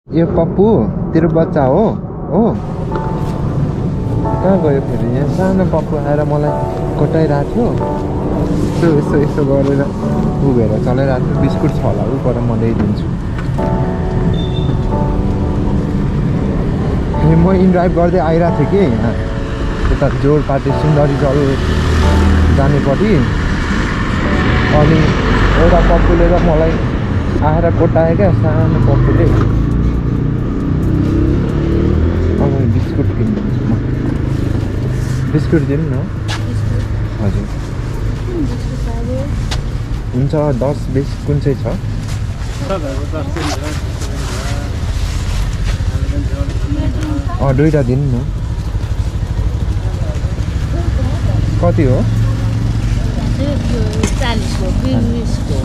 यो पप्पू तेरो बच्चा हो कहाँ गयो फेरि यहाँ सानो पप्पू आएर मलाई कोटाइरहेको थियो यसो गरेर उभिएर चलाइरहेको थियो बिस्कुट छ होला ऊ पर म ल्याइदिन्छु म इनड्राइभ गर्दै आइरहेको थिएँ कि यहाँ यता जोरपाटी सुन्दरी जल जानेपट्टि अनि एउटा पप्पूले र मलाई आएर कोटायो क्या सानो पप्पूले अब बिस्कुट किन्छु म बिस्कुट दिनु न हजुर हुन्छ 10-20 कुन चाहिँ छ दुईवटा दिनु न कति हो 40 को 20 को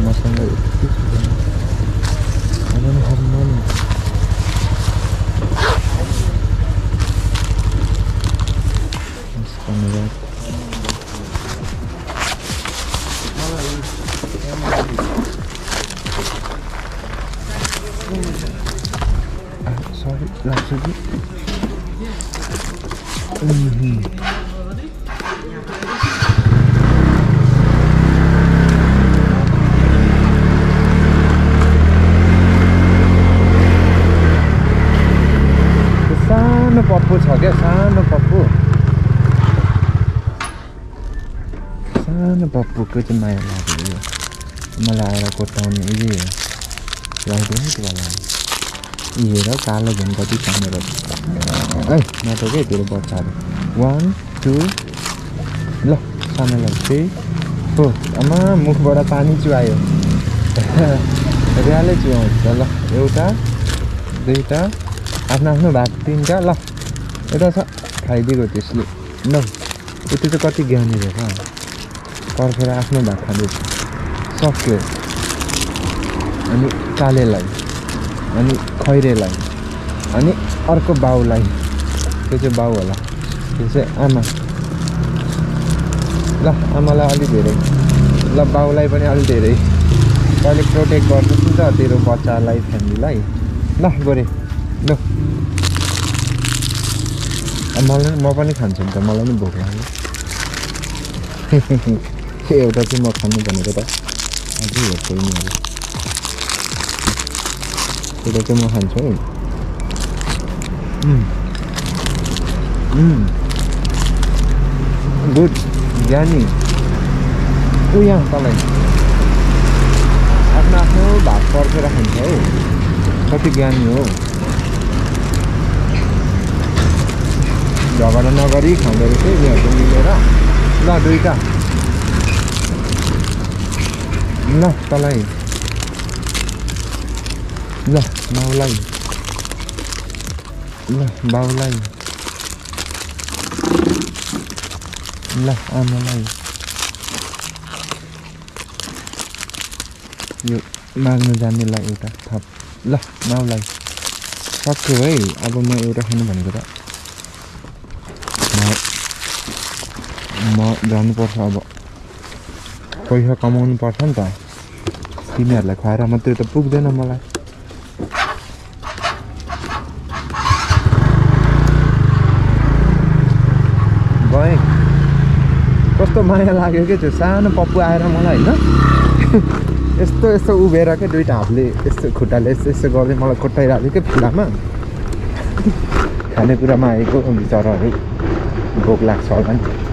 मसँग sorry लाग्छ कि सानो पप्पू छ क्या सानो पप्पूको चाहिँ माया लाग्यो यो मलाई आएर कोटाउने यही हो लगाइदिनु त्यो बेला हेर कालो झन् कति सानो रहेछ है नटो क्या तेरो बच्चाहरू 1 2 ल सानोलाई 3 4 आमा मुखबाट पानी चुहायो रियालै चुहाउँछ ल एउटा दुईवटा आफ्नो भाग 3टा ल एउटा छ खाइदिएको त्यसले ल यति चाहिँ कति ज्ञानी रहेछ पर्खेर आफ्नो भाग खाँदैछ सक्यो अनि कालेलाई अनि खैरेलाई अनि अर्को बाउलाई त्यो चाहिँ बाउ होला त्यो चाहिँ आमा ल आमालाई अलि धेरै ल बाउलाई पनि अलि धेरै कहिले प्रोटेक्ट गर्नुहोस् नि त तेरो बच्चालाई फ्यामिलीलाई ल गोरे ल मलाई म पनि खान्छु नि त मलाई पनि भोक लाग्यो एउटा चाहिँ म खानु भनेको त अझै हेर्छु नि अब एउटा चाहिँ म खान्छु है गुड ज्ञानी ऊ यहाँ तँलाई आफ्नो भात पर्खेर खान्छ हौ कति ज्ञानी हो झगडा नगरी खाँदो रहेछ यिनीहरूको मिलेर ल दुईवटा ल तँलाई ल बाउलाई ल बाउलाई ल आमालाई यो माग्नु जान्नेलाई एउटा थप ल माउलाई सक्यो है अब म एउटा खानु भनेको त म जानुपर्छ अब पैसा कमाउनु पर्छ नि त तिमीहरूलाई खुवाएर मात्रै त पुग्दैन मलाई गएँ कस्तो माया लाग्यो क्या त्यो सानो पप्पू आएर मलाई होइन यस्तो उभिएर क्या दुईवटा हातले यस्तो खुट्टाले यस्तो गर्दै मलाई कोटाइरहेको थियो क्या फुलामा खानेकुरामा आएको बिचराहरू भोक लाग्छ होला नि